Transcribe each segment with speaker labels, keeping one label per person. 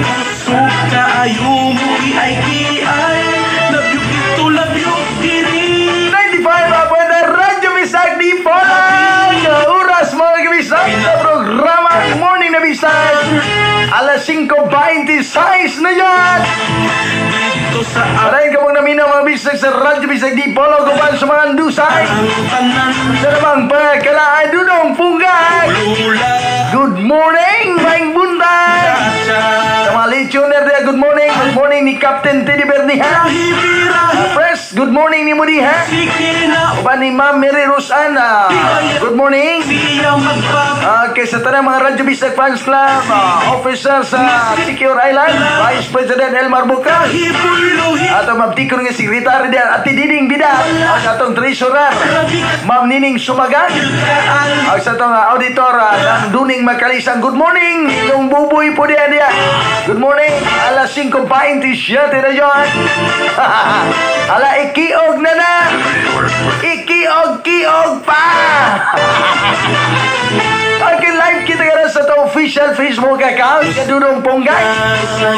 Speaker 1: Kusog kaayo mo i-ay Love you ito, love you diri.
Speaker 2: 95 po na Radyo Bisag Dipolog. Oras, mga kabisag, sa programa Morning na Bisag. Alas 5:26 na yan.
Speaker 1: Dito sa
Speaker 2: Maraming kamong naminaw, mga bisag, sa Radyo Bisag Dipolog uban sa mga dusay.
Speaker 1: Ang tanan.
Speaker 2: Sa namang pagkalaan, Dudong Punggay.
Speaker 1: Lula.
Speaker 2: Good morning, maayong buntag.
Speaker 1: Cha.
Speaker 2: Sa mga late tuner diha, good morning. Good morning ni Captain Teddy Berniha.
Speaker 1: Hibirahi.
Speaker 2: Press, good morning ni mo diha.
Speaker 1: Sige na.
Speaker 2: Uban ni Ma'am Mary Rosana. Good morning.
Speaker 1: Siya magpap
Speaker 2: Okay, sa tanang mga Radyo Bisag Fans Club, officer sa Secure Island, Vice President Elmar Buka,
Speaker 1: Hipuluhi.
Speaker 2: Atong mabtikon nga secretary diyan, Ate Diding Bida, ang atong treasurer, Ma'am Nining Sumagan, ang sa atong auditor, ng Duning Makalisang. Good morning! Yung buboy po diyan diyan. Good morning! Alas 5:27 na yun. Ala, ikiog na na! Ikiog-kiog pa! Okay, live kita ka sa atong official Facebook account, Dudong Ponggay.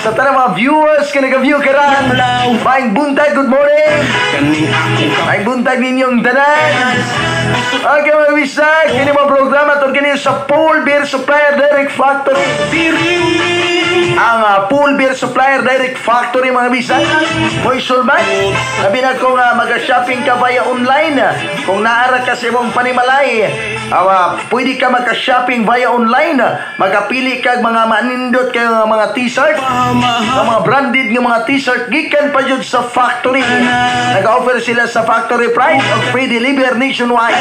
Speaker 2: Sa tanang mga viewers, ka nag-view karon. Maayong buntag, good morning.
Speaker 1: Kaning akong
Speaker 2: Maayong buntag ninyong tanan. Okay, mga bisag, kini mga programa to kini sa Paul Beer Supplier Direct Factory.
Speaker 1: Diri.
Speaker 2: Ang Pool Beer Supplier Direct Factory, mga bisag. Moy sulbay. Sabi na kung mag-shopping ka via online, kung naara ka sa imong panimalay, pwede ka maka-shopping via online. Makapili ka mga manindot kayo nga mga t-shirt. Mga branded nga mga t-shirt gikan pa jud sa factory. Nag-offer sila sa factory price of free delivery nationwide.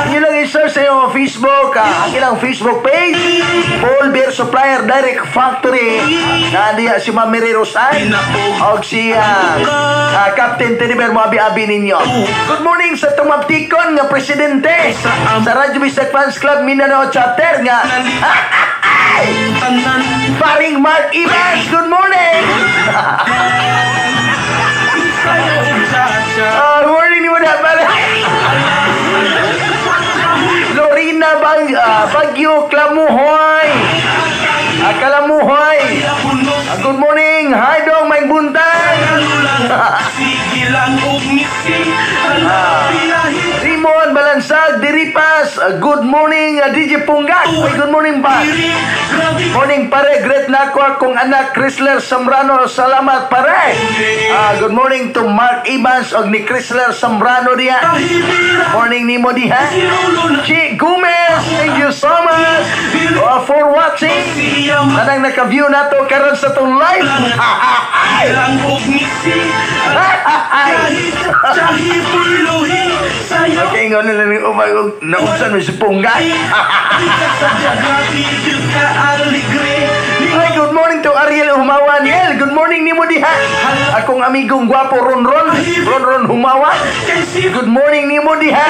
Speaker 2: Inyo lang i-search sa iyong Facebook, ang ilang Facebook page, Paul Beer Supplier Direct Factory. Nandiya si Ma'am Mary Rosan o si Captain Teddy Bear mo abi-abi ninyo. Good morning sa tumabtikon nga presidente sa Radyo Bisag Fans Club Mindanao Chapter nga
Speaker 1: Tanan.
Speaker 2: Paring Mark Evans. Good morning!
Speaker 1: Sayo og cha-cha.
Speaker 2: Morning ni mo na pala. Lorena Bagyo Klamuhoy. Kalamuhoy. Good morning. Hi dong, maayong buntag.
Speaker 1: Sige lang og ngisi. Hala, biyahe.
Speaker 2: Rimon Balansag Diripas. Good morning, DJ Punggak. Ay, good morning pa.
Speaker 1: Diri grabe.
Speaker 2: Morning pare, great na ako akong anak Chrysler Zambrano. Salamat, pare. Good morning to Mark Evans og ni Chrysler Zambrano diha. Morning nimo diha. Chi Gomez, thank you so much for watching. Tanang naka-view nato karon sa tong live.
Speaker 1: Lang og ngisi.
Speaker 2: Ay.
Speaker 1: Sahi puluhi sayo.
Speaker 2: Okay, ingon na lang umay og nausan mo si Punggay.
Speaker 1: Sa grabe jud ka aligre.
Speaker 2: Ay, good morning to Ariel Humawan. Yel, good morning nimo diha. Akong amigong gwapo Ronron. Ronron Humawan. Good morning nimo diha.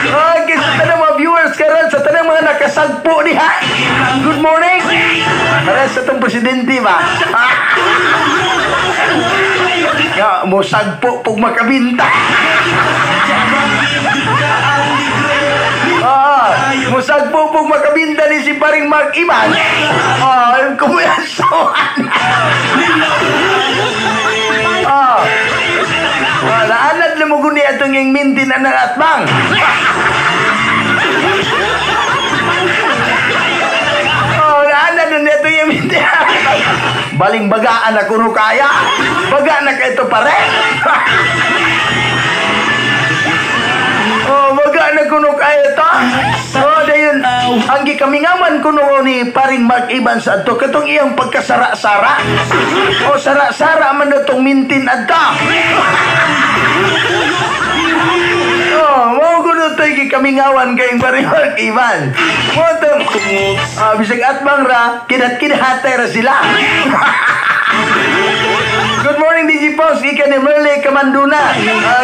Speaker 2: Okay, sa tanang mga viewers karon, sa tanang mga nakasagpo diha. Good morning. Para sa tong presidente ba? Ya, mo sagpo pug makabinta. Musagpo pug makabinta ni si paring Mark Iman. Kumuyasawan. Naanad na mo guni atong yung mintin ang atbang. Oh, naanad na nito yung mintin. Baling bagaan na kuno kaya. Baga na kayo pare. Oh, baga na kuno kaya to. Oh, dayon ang gikamingaman kuno ni paring Mark Evans adto katong iyang pagkasara-sara. Oh, sara-sara man na tong mintin adto. Oh, mao kuno to'y gikamingawan kay paring Mark Evans. Mo tong bisag atbang ra, kidat-kidhatay ra sila. Good morning, DJ Pons. Ika ni Merle Kamanduna.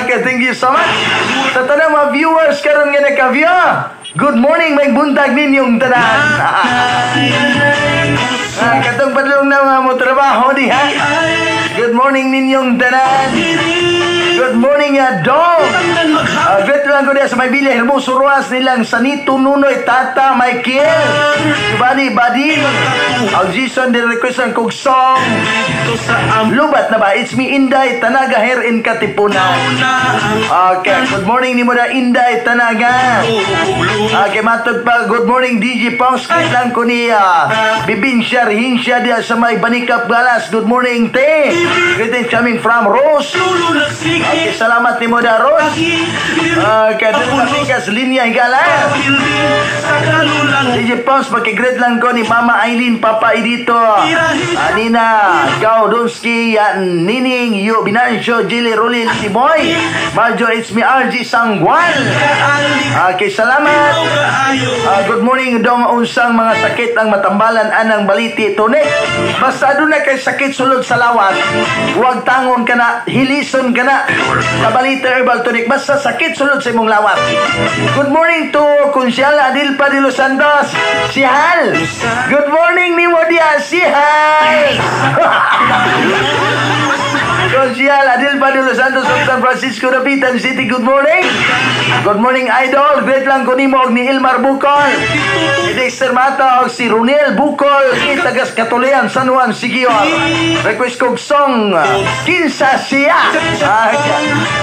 Speaker 2: Okay, thank you so much. Sa tanang mga viewers karon nga naka-view. Good morning, may buntag ninyong tanan. Katong padulong na mga mo trabaho diha. Good morning ninyong tanan. Good morning, Dong. Greet lang ko diya sa may Villa Hermoso Roas nilang Sanito Nunoy, Tata Michael. Badi Badi. Ang Jason din request ang kog song.
Speaker 1: Dito sa am
Speaker 2: Lubat na ba? It's me, Inday Tanaga, here in Katipunan.
Speaker 1: Na ang
Speaker 2: Okay, good morning ni mo na, Inday Tanaga.
Speaker 1: ulo.
Speaker 2: Okay, matod pa, good morning, DJ Pongs. Greet lang ko niya. Bibinsya, Rihinsya diya sa may Banikap Galas. Good morning, te. Greetings coming from Rose.
Speaker 1: Lulo nagsige.
Speaker 2: Okay, salamat ni mo da, Rose. Okay, dito sa Pikas, Linya Higala.
Speaker 1: Sa kalulang.
Speaker 2: DJ Pongs, paki-greet lang ko ni Mama Eileen, Papa Edito, Anina, Gao Donski, Nining, Yu, Binancio, Jilly Rulil, si Boy, Marjo, it's me, RG Sangwan.
Speaker 1: Kaalik.
Speaker 2: Okay, salamat.
Speaker 1: Kaayo.
Speaker 2: Good morning, dong, unsang mga sakit ang matambalan anang baliti tonic? Basta aduna kay sakit sulod sa lawas, huwag tangon ka na, hilison ka na sa Baliti Herbal Tonic. Basta sakit sulod sa imong lawas. Good morning to Kunsyala Adilpa de Los Santos. Si Hal. Good morning ni mo diya, si Hal. Konsyal Adilpa de Los Santos of San Francisco Dapitan City. Good morning. Good morning, idol. Greet lang ko nimo og ni Ilmar Bukol. Si Dexter Mata og si Ronel Bukol. Si tagas Katulian, San Juan, Siquijor. Request kog song, Kinsa Siya. Ah,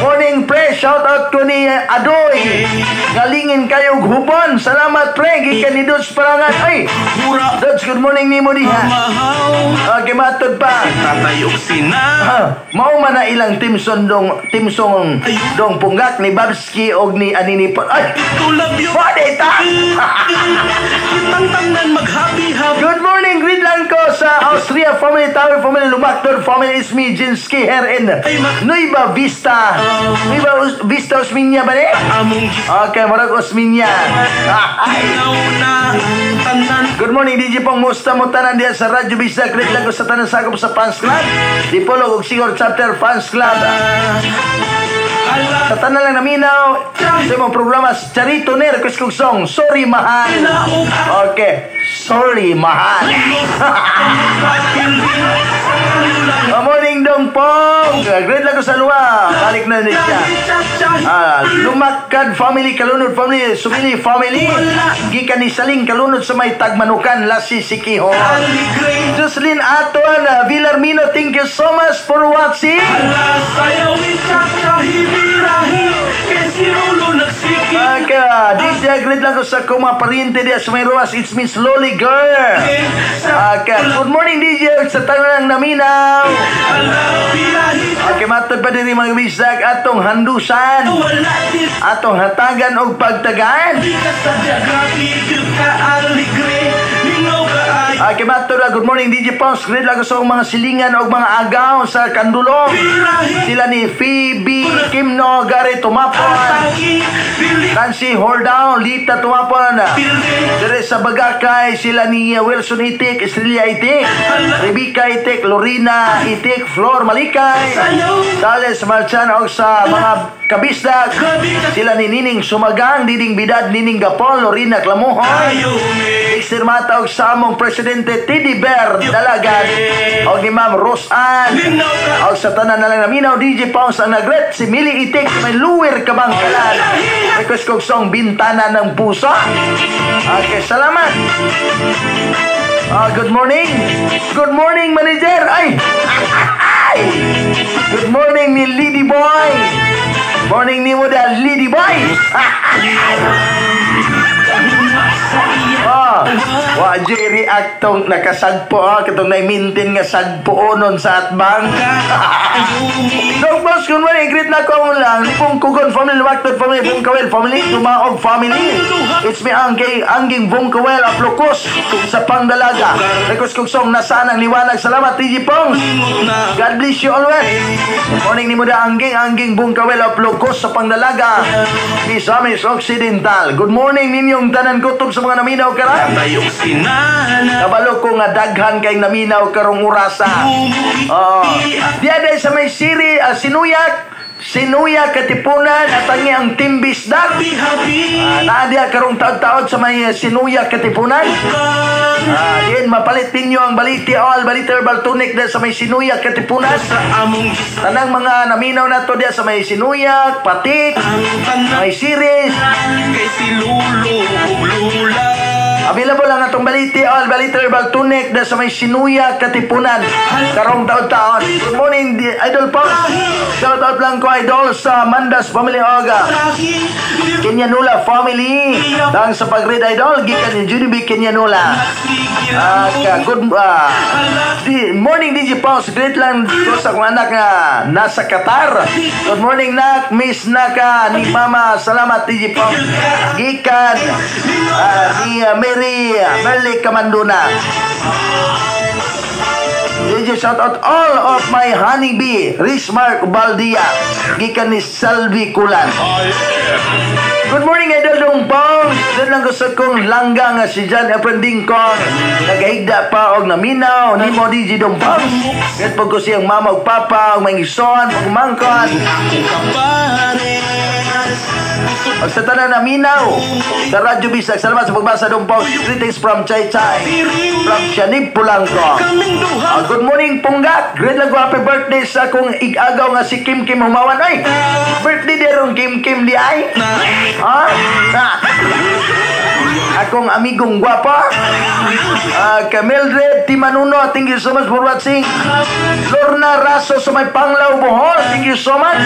Speaker 2: morning, pre. Shout out ko ni Adoy. Galingin kayo og hubon. Salamat, pre. Gikan ni Dodge Parangan. Ay,
Speaker 1: Mura.
Speaker 2: Dodge, good morning nimo diha.
Speaker 1: Mahaw.
Speaker 2: Okay, matod pa.
Speaker 1: Tatay og sina.
Speaker 2: Ah, mao man na ilang theme song dong, theme song dong punggak ni Babski og ni Anini po. Ay,
Speaker 1: To love you.
Speaker 2: pwede ta!
Speaker 1: Kitang tanan mag-happy happy.
Speaker 2: Good morning, greet lang ko sa Austria family, Tower family, Lumaktor family, is me, Jinski here in Nueva Vista. Nueva Vista, Osmeña ba ni?
Speaker 1: Among
Speaker 2: Okay, murag Osmeña. Ah, ay.
Speaker 1: ginaw na ang tanan.
Speaker 2: Good morning, DJ Pong. Musta mo tanan diya sa Radyo Vista? Greet lang ko sa tanan sakop sa fans club. Dipolog ug Siquijor Chapter Fans Club.
Speaker 1: Ala.
Speaker 2: Sa tanan lang naminaw sa imong programa, Charito ni request kong song, Sorry Mahal.
Speaker 1: Naog.
Speaker 2: Okay, Sorry Mahal. Good morning, Dong Pong. Greet lang ko sa luwa. Balik na ni siya. Lumakad family, Kalunod family, Sumili family. Gikan ni Saling Kalunod sa may Tagmanukan, Lasi Siquijor.
Speaker 1: Aligre.
Speaker 2: Jocelyn Atuan, Villarmino, thank you so much for watching.
Speaker 1: Ala sayawin cha-cha hibirahi kay si Rulo nagsige.
Speaker 2: Okay, DJ, greet lang ko sa kuma pariente diya sa may ruwas. It's Miss Loli Girl. Okay, good morning, DJ, sa tanang naminaw.
Speaker 1: Ala birahi.
Speaker 2: Okay, matod pa diri, mga bisag, atong handusan,
Speaker 1: Wala din.
Speaker 2: atong hatagan og pagtagaan.
Speaker 1: Di ka sadya grabe ka aligre lingaw kaayo.
Speaker 2: Okay, matod na, good morning, DJ Pons. Greet lang ko sa akong mga silingan og mga agaw sa Kandulong.
Speaker 1: Birahi.
Speaker 2: Sila ni Phoebe, Kimno, Gary Tumapon,
Speaker 1: Ataki dili.
Speaker 2: Nancy Hordown, Lita Tumapon.
Speaker 1: Pilde.
Speaker 2: Dire sa Bagakay, sila ni Wilson Itik, Estrella Itik, Rebecca Itik, Lorena Itik, Flor Malikay,
Speaker 1: Sayaw.
Speaker 2: Sales Marchan og sa mga kabisdak,
Speaker 1: Grabe ka.
Speaker 2: sila ni Nining Sumagang, Diding Bidad, Nining Gapol, Lorena Clamohoy,
Speaker 1: Ayo me.
Speaker 2: Dexter Mata og sa among presidente Teddy Bear Dalagan og ni Ma'am Rosan.
Speaker 1: Lingaw ka.
Speaker 2: Og sa tanan na lang naminaw, DJ Pounds ang nagret, si Mili Itik, may Luwer Kabangkalan. Request kog song Bintana ng Puso. Okay, salamat. Good morning. Good morning, manager. Ay! Ay! Good morning ni Lady Boy. Morning ni mo da, Lady Boy. Oh, wa Jerry aktong nakasagpo, katong na-maintain nga sagpoonon sa atbang. Dog boss, good morning. Greet na ko ang lang. Lipong Kugon family, Lumaktod family, Bungkawel family, Tumaog family. It's me, Angge, Angging Bungkawel, Aplocos, sa Pangdalaga. Request kong song, Nasaan ang Liwanag. Salamat, TG Pongs. God bless you always. Morning ni Muda Angging, Angging Bungkawel, Aplocos sa Pangdalaga. Misamis Occidental. Good morning ninyong tanan kutob sa mga naminaw karon.
Speaker 1: Tayong sinana.
Speaker 2: Kabalo ko nga daghan kay naminaw karong orasa. Oh. Diya dahil sa may siri, Sinuyak, Sinuyak Katipunan at ang Team Bisdak.
Speaker 1: Happy happy.
Speaker 2: Naa diya karong taod-taod sa may Sinuyak Katipunan. Din mapalit ninyo ang Baliti All, Baliti Herbal Tonic diya sa may Sinuyak, Katipunan.
Speaker 1: Sa among
Speaker 2: Tanang mga naminaw nato diya sa may Sinuyak, Patik,
Speaker 1: ang tanan
Speaker 2: may series.
Speaker 1: Kay si Lulo ug Lula.
Speaker 2: Available ang atong Baliti All, Baliti Herbal Tonic diya sa may Sinuyak, Katipunan. Karong taon-taon. Good morning, Idol Pong. Shout out lang ko, Idol, sa Mandas Family Oga Kenyanula Family. Dang sa pag-read, Idol, gikan ni Judy B. Kenyanula. Good morning, DJ Pons. Greet lang ko sa akong anak nga nasa Qatar. Good morning, nak, Miss Naka ni Mama. Salamat, DJ Pons. Gikan ni Mary Merly Kamanduna. DJ, shout out all of my honeybee, Rismark Baldia. Gikan ni Salvi Kulan. Good morning, Idol Dong Pong. Doon lang gusto kong langga nga si John Efren Dingkong. Nagahigda pa og naminaw nimo, DJ Dong Pong. Greet po ko siyang mama ug papa ug mga igsoon, pagmangkon.
Speaker 1: Kapares.
Speaker 2: Pag sa tanan naminaw sa Radyo Bisag, salamat sa pagbasa, Dong Pong. Greetings from Chay Chay. From Shanib Pulanco.
Speaker 1: Kaming duha.
Speaker 2: Good morning, Punggak. Greet lang ko happy birthday sa akong igagaw nga si Kim Kim Humawan. Ay, birthday di ron Kim Kim di ay. Ha? Ha? Akong amigong gwapa. Kay Mildred Timanuno, thank you so much for watching. Lorna Raso sa may Panglao, Bohol, thank you so much.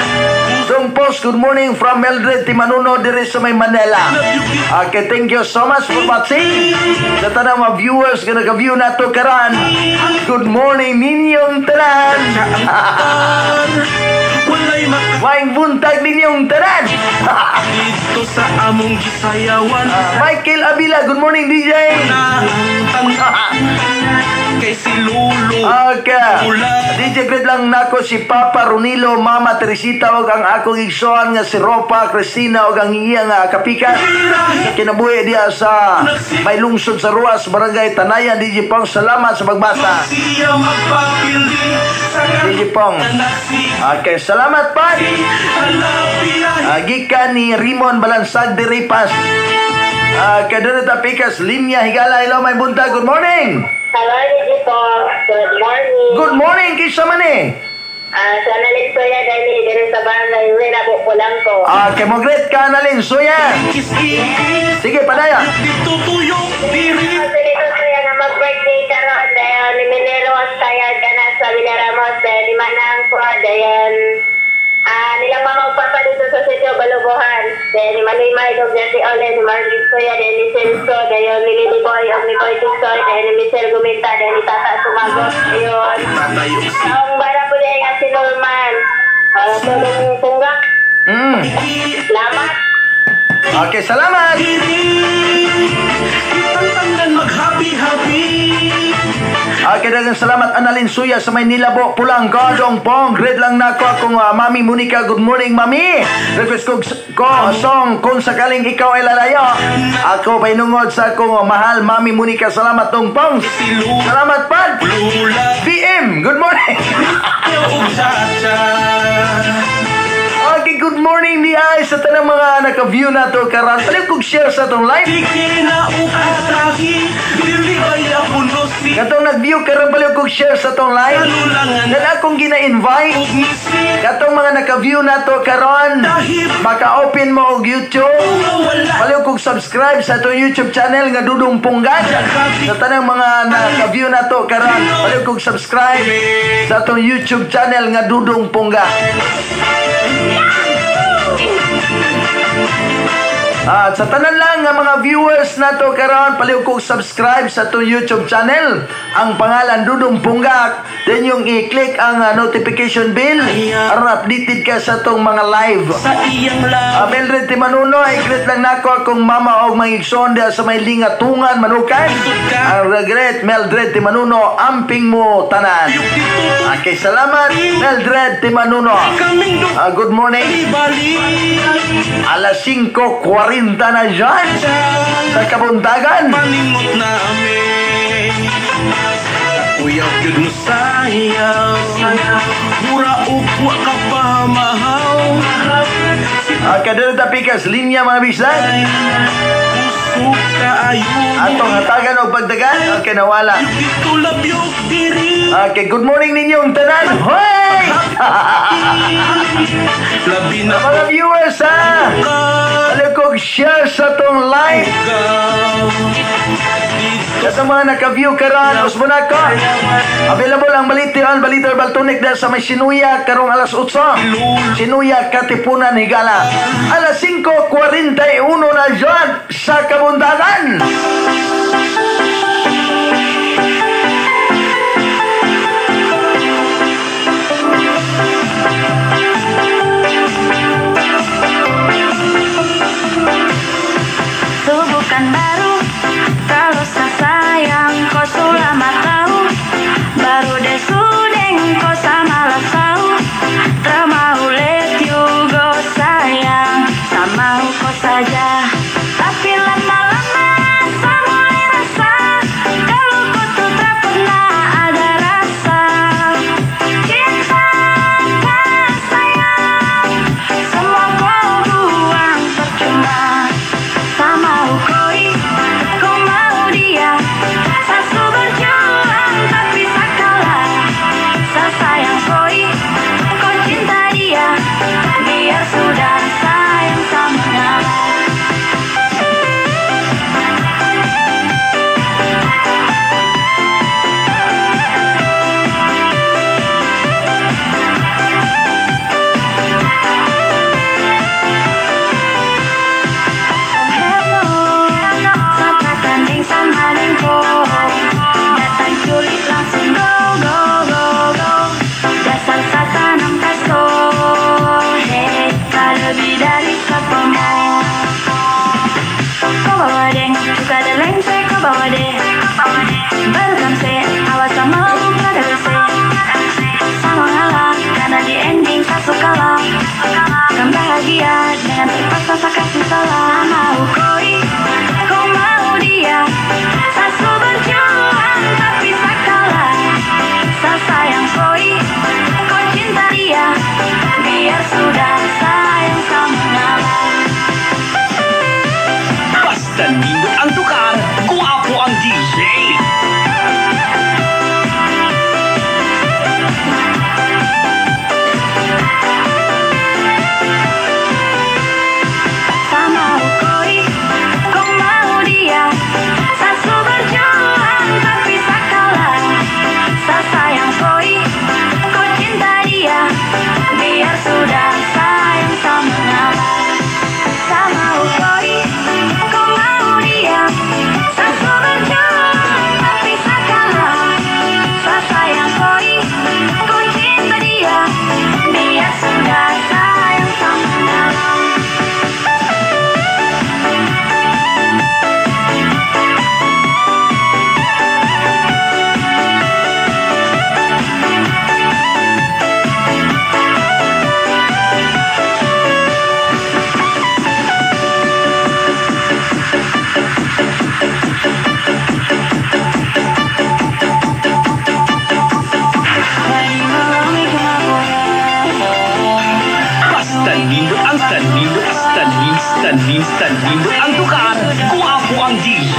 Speaker 2: Dong Post, good morning from Mildred Timanuno dire sa may Manila. Okay, thank you so much for watching. Sa tanang mga viewers nga nag-view na to karon. Good morning ninyong tanan.
Speaker 1: Walay maka
Speaker 2: Maayong buntag ninyong tanan.
Speaker 1: Dito sa among gisayawan.
Speaker 2: Michael Avila, good morning, DJ.
Speaker 1: Na ang tanan kay si Lulo.
Speaker 2: Okay. DJ, greet lang nako si Papa Ronilo, Mama Teresita ug ang akong igsoon nga si Ropa Cristina ug ang iyang kapikas sa kinabuhi diha sa may lungsod sa Ruas, Barangay Tanayan, DJ Pong. Salamat sa pagbasa.
Speaker 1: Siya magpapili sa
Speaker 2: DJ Pong.
Speaker 1: Anak si
Speaker 2: Okay, salamat pa.
Speaker 1: Halapiay.
Speaker 2: Gikan ni Rimon Balansag de Ripas. Kaduna Pikas, Linya Higala, hello, may buntag. Good morning.
Speaker 3: Hello, DJ po. Good morning.
Speaker 2: Good morning, kinsa man eh?
Speaker 3: Sa Analin Soya dahil dito sa barangay Rena po lang ko.
Speaker 2: Kay mo greet ka na Lin Soya.
Speaker 1: Ikis-ikis.
Speaker 2: Sige, padaya.
Speaker 1: Dito tuyo diri.
Speaker 3: Dito Soya nga mag-birthday karon dayon ni Minero Astayag ka na sa Villaramos dayon ni Manang ko dayon nilang mama ug papa dito sa Sitio Balubohan. Dayon ni Manoy May ug si Ole ni Marvin Soya dayon ni Celso dayon ni Lily Boy ug ni Boy Tiksoy dayon ni Michelle Guminta dayon ni Tata Sumagot. Ayun.
Speaker 1: Tatay ug si
Speaker 3: Taong bara po diay nga si Norman. Tulong punggak. Salamat.
Speaker 2: Okay, salamat.
Speaker 1: Diri. Kitang tanan mag-happy happy.
Speaker 2: Okay, daghang salamat, Annalyn Suya sa may Nilabo, Pulang Dong Pong. Greet lang nako akong Mami Monica. Good morning, Mami. Request ko song "Kung Sakaling Ikaw Ay Lalayo". Ako painungod sa akong mahal, Mami Monica. Salamat, Dong Pong.
Speaker 1: Si Lula.
Speaker 2: Salamat, Pad.
Speaker 1: Lula.
Speaker 2: BM, good morning.
Speaker 1: Ug Chacha.
Speaker 2: Okay, good morning di ay sa tanang mga naka-view na to karon. Palihog kog share sa atong live.
Speaker 1: Sige na ug atrahi. Dili baya puno si
Speaker 2: Katong nag-view karon, palihog kog share sa atong live.
Speaker 1: Kalulangan.
Speaker 2: Dan akong gina-invite
Speaker 1: ug ngisi.
Speaker 2: katong mga naka-view na to karon, maka-open mo og YouTube.
Speaker 1: Wala.
Speaker 2: Palihog kog subscribe sa atong YouTube channel nga Dudong Punggan. Sa tanang mga naka-view na to karon, palihog kog subscribe sa atong YouTube channel nga Dudong Punggan. At sa tanan lang nga mga viewers nato karon, palihog kog subscribe sa atong YouTube channel. Ang pangalan Dudong Punggak. Then yung i-click ang notification bell aron updated ka sa atong mga live.
Speaker 1: Sa iyang love.
Speaker 2: Mildred Timanuno, i-greet lang nako akong mama og mga igsoon diha sa may Lingatungan, Manukan. Ang regret, Mildred Timanuno, amping mo tanan. Okay, salamat, Mildred Timanuno.
Speaker 1: Kaming
Speaker 2: Good morning.
Speaker 1: Bali.
Speaker 2: Alas 5:40 na dyan sa kabuntagan.
Speaker 1: Paningot namin. Kuyaw gyud mo sayaw. Mura og wa ka pa mahaw.
Speaker 2: Kadto ta pikas linya, mga bisag.
Speaker 1: Kusog kaayo.
Speaker 2: Atong hatagan og pagdagan? Okay, nawala.
Speaker 1: Dito labyog diri.
Speaker 2: Okay, good morning ninyong tanan. Hoy!
Speaker 1: Labi na
Speaker 2: Mga viewers ha!
Speaker 1: ka.
Speaker 2: Alam share sa tong live.
Speaker 1: Dito
Speaker 2: Sa mga naka-view karon, usbo na ko. Available ang Balita Balita Baltonic na sa may Sinuya karong alas 8. Sinuya, Katipunan, Higala. Alas 5:41 na dyan sa kabuntagan.
Speaker 4: Tuh bukan baru kalau saya sayang kau sulama tahu. Baru deh sudeng kau sama lah tahu. Tak mau let you go sayang, tak mau kau saja. Tapi lama-lama saya mulai rasa kalau kau tuh tak pernah ada rasa. Cinta kan sayang, semua kau buang percuma. Sama koi, kau mau dia. Sasu berjuang tapi tak kalah. Sa sayang koi, kau cinta dia. Biar sudah sayang sama ngalah. Hello, sapa tanding sama dengko. Datang culik langsung go go go go. Dasar satanam kaso, hey, tak lebih dari sepomo. Kau bawa deng, suka ada lengse, kau bawa deh. Baru kamse, awas sama lupa se. Sama ngalah, karena di ending tak suka lah. Kan bahagia dengan terpaksa saya kasih salah. Mau koi, kau mau dia. Sasu berjuang tapi tak kalah. Sa sayang koi, kau cinta dia. Biar sudah sayang sama ngalah.
Speaker 1: Basta nindot ang tukar, guwapo ang DJ.
Speaker 4: Sama koi, kau mau dia. Sasu berjuang tapi tak kalah. Sa sayang koi, kau cinta dia. Biar sudah sayang sama ngalah. Sama koi, kau mau dia. Sasu berjuang tapi tak kalah. Sa sayang koi, kau cinta dia. Biar sudah sayang sama ngalah.
Speaker 1: Basta nindot ang nindot, basta nindot, basta nindot ang tukar, guwapo ang DJ.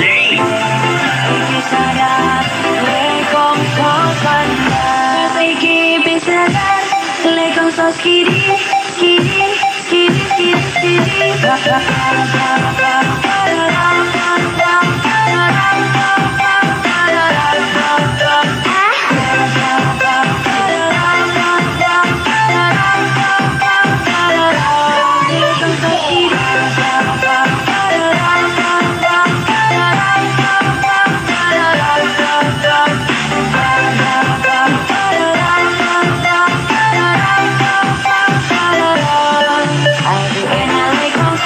Speaker 4: Aku enak lekong,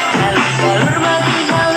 Speaker 4: jalur batu jalur.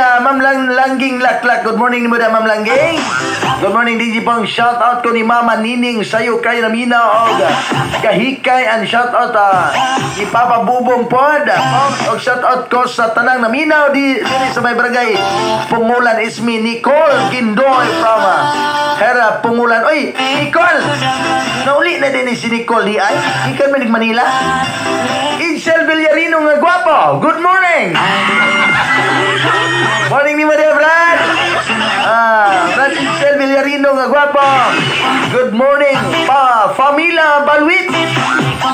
Speaker 2: Ma'am Langging Laklak. Good morning ni mo Ma'am Langging. Good morning, DJ Pong. Shout out ko ni Mama Nining sayo kay namina og kahikay and shout out ni Papa Bubong pod. Og shout out ko sa tanang naminaw di diri sa may barangay Pungulan. Is me, Nicole Gindoy from Hera Pungulan. Oy, Nicole! Nauli na din ni si Nicole di ay. Ikan man Manila. Insel Villarino nga gwapo. Good morning! Morning ni Maria Brad. Brad Insel Villarino nga gwapo. Good morning. Pa Famila Balwit.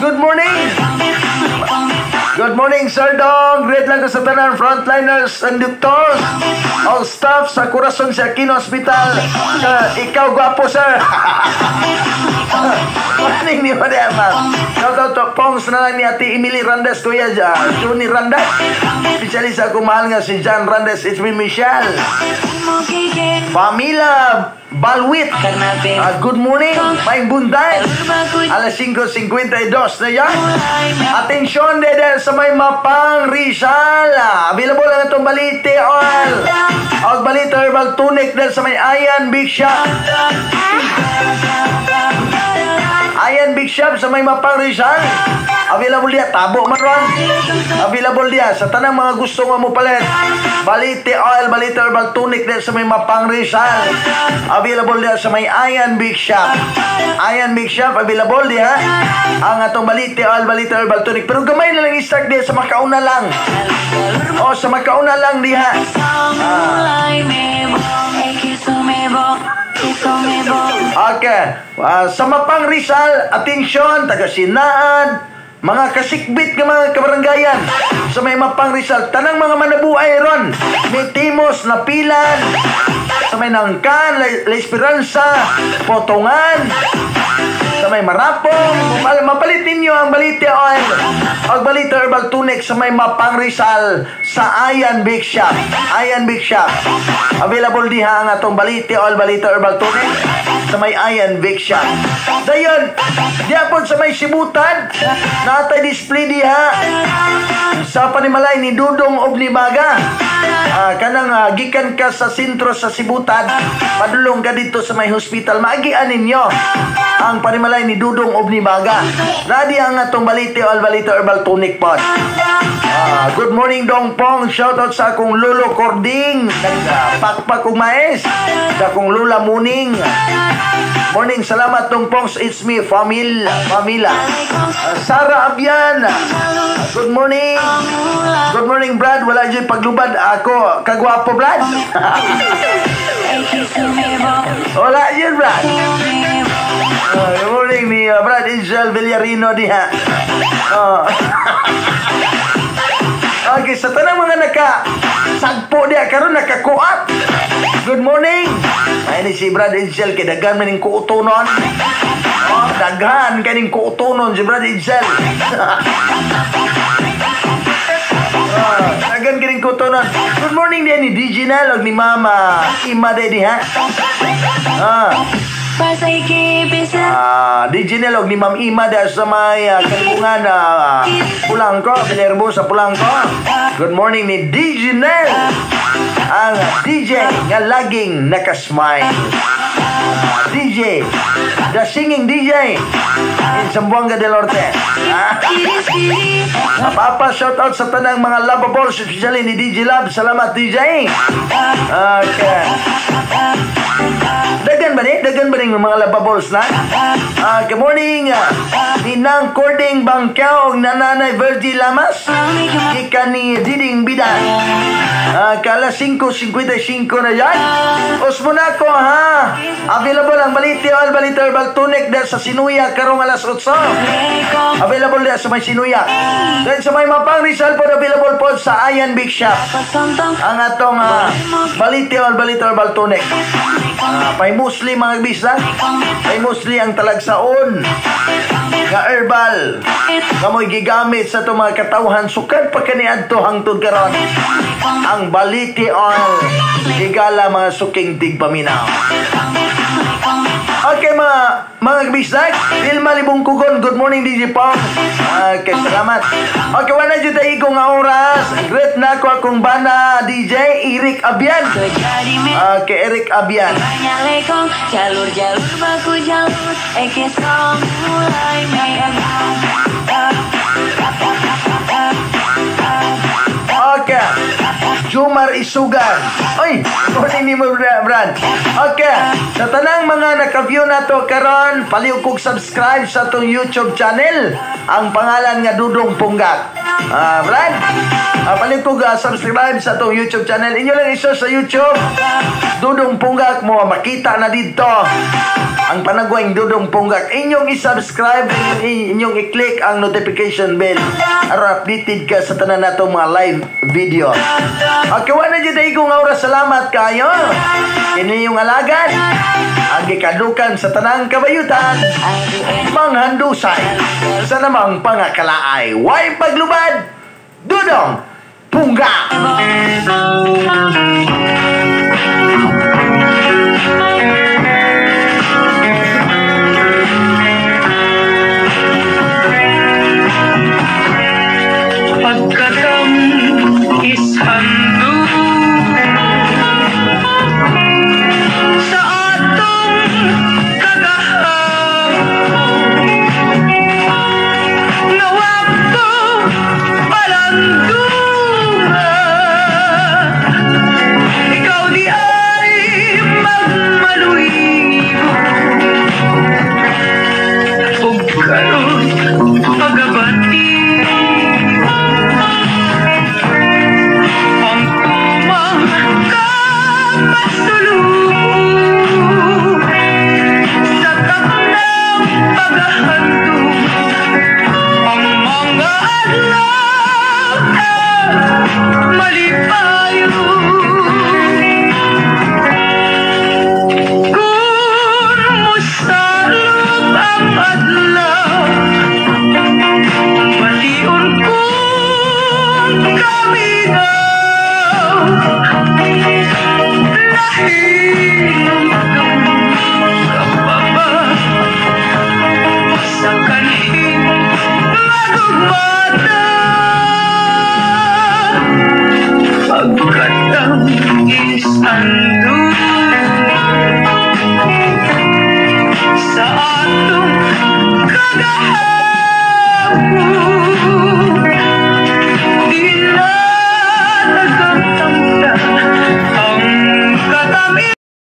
Speaker 2: Good morning. Good morning, Sir Dong. Great lang ko sa tanan frontliners and doctors. All staff sa Corazon sa Aquino Hospital. Sir, ikaw gwapo, sir. Morning ni Maria, ma'am. Shout out to Pongs na lang ni Ate Emily Randes, Kuya Johnny Randes. Especially sa akong mahal nga si John Randes, it's me, Michelle. Famila Balwit. Good morning. May bunday. Alas 5:52 na yan. Atensyon dede sa may Mapang Rizal. Available ang itong Balite Oil. Og Balite Herbal Tonic dahil sa may Ayan Big Shop. Ayan Big Shop sa may Mapang Rizal. Available diya. Tabo man ron. Available diya sa tanang mga gusto nga mo palit. Balite Oil, Balite Herbal Tonic diya sa may Mapang Rizal. Available diya sa may Ayan Big Shop. Ayan Big Shop, available diya ang atong Balite Oil, Balite Herbal Tonic. Pero gamay na lang i-stock diya sa makauna lang. O, sa makauna lang diha. Okay. Sa Mapang Rizal, atensyon, taga Sinaan, mga kasikbit nga mga kabaranggayan sa may Mapang Rizal, tanang mga manabuay ron, may Timos, Napilan, sa may Nangkan, La Esperanza, Potongan, sa may Marapong, mapalit ninyo ang Balite Oil o Balite Herbal Tonic sa may Mapang Rizal sa Ayan Big Shop. Ayan Big Shop. Available diha ang atong Balite Oil, Balite Herbal Tonic sa may Ayan Big Shop. Dayon, diha po sa may Sibutan, natay display diha sa panimalay ni Dudong og ni Baga. Kanang gikan ka sa sentro sa Sibutan, padulong ka dito sa may hospital, maagian ninyo ang panimalay ni Dudong og ni Baga. Ready ang atong Balite Oil, Balite Herbal Tonic pod. Good morning, Dong Pong. Shout out sa akong lolo Cording, nagpakpak og mais, sa akong lula Muning. Morning, salamat Dong Pong. It's me, Famila. Sara Abian. Good morning. Good morning, Brad. Wala dyan paglubad. Ako, kagwapo, Brad. Wala dyan, Brad. Good morning ni Brad Angel Villarino diha. Okay, sa tanang mga naka sagpo diha karon nakakuat. Good morning. Ay ni si Brad Angel kay daghan man ning kuutonon. Oh, daghan kay ning kuutonon si Brad Angel. Daghan kay ning kuutonon. Good morning diha ni DJ Nel og ni Mama Ima diha. DJ Nel og ni Ma'am Ima diha sa may kalibungan Pulangko, Bilerbo sa Pulangko. Good morning ni DJ Nel, ang DJ nga laging nakasmile. DJ, the singing DJ in Zamboanga del Norte. Papa, shout out sa tanang mga lovables, especially ni DJ Love. Salamat, DJ. Okay. Dagan ba ni? Dagan ba ni mga lovables na? Good morning. Ninang Cording Bangkao og Nananay Virgie Lamas. Gikan ni Diding Bidan. Kala 5:55 na yan. Osmo na ko ha. Available ang Balite Oil, Balite Herbal Tonic dahil sa Sinuya karong alas 8. Available dahil sa may Sinuya. Dahil sa may Mapang Rizal po, available po sa Ayan Big Shop. Ang atong Balite Oil, Balite Herbal Tonic. Pay musli mga bisa. Pay musli ang talagsaon nga herbal nga mo'y gigamit sa itong mga katawhan sukad pa kaniadto hangtod karon. Ang Balite Oil higala mga suking tigpaminaw. Okay mga Mga kabisdak, Vilma Libungkugon, good morning DJ Pong. Okay, salamat. Okay, wala dyan tayo nga oras. Greet na ko akong bana DJ Eric Abian.
Speaker 4: Jadi me
Speaker 2: Okay, Eric Abian.
Speaker 4: Banyak lekong, jalur-jalur baku jalur, eke song mulai memang.
Speaker 2: Okay. Jumar Isugan. Oy, morning ni mo, Brad. Okay. Sa tanang mga naka-view na to karon, paliw kog subscribe sa atong YouTube channel. Ang pangalan nga Dudong Punggak. Brad, paliw kog subscribe sa atong YouTube channel. Inyo lang iso sa YouTube. Dudong Punggak mo makita na dito. Ang panagwang Dudong Punggak. Inyong i-subscribe, inyong i-click ang notification bell. Aron updated ka sa tanan natong mga live video. Okay, wala dyan tayo kung oras. Salamat kayo. Kini yung alagad. Ang gikadukan sa tanang kabayutan. Manghandusay. Sa namang pangakalaay. Way paglubad. Dudong Punggak.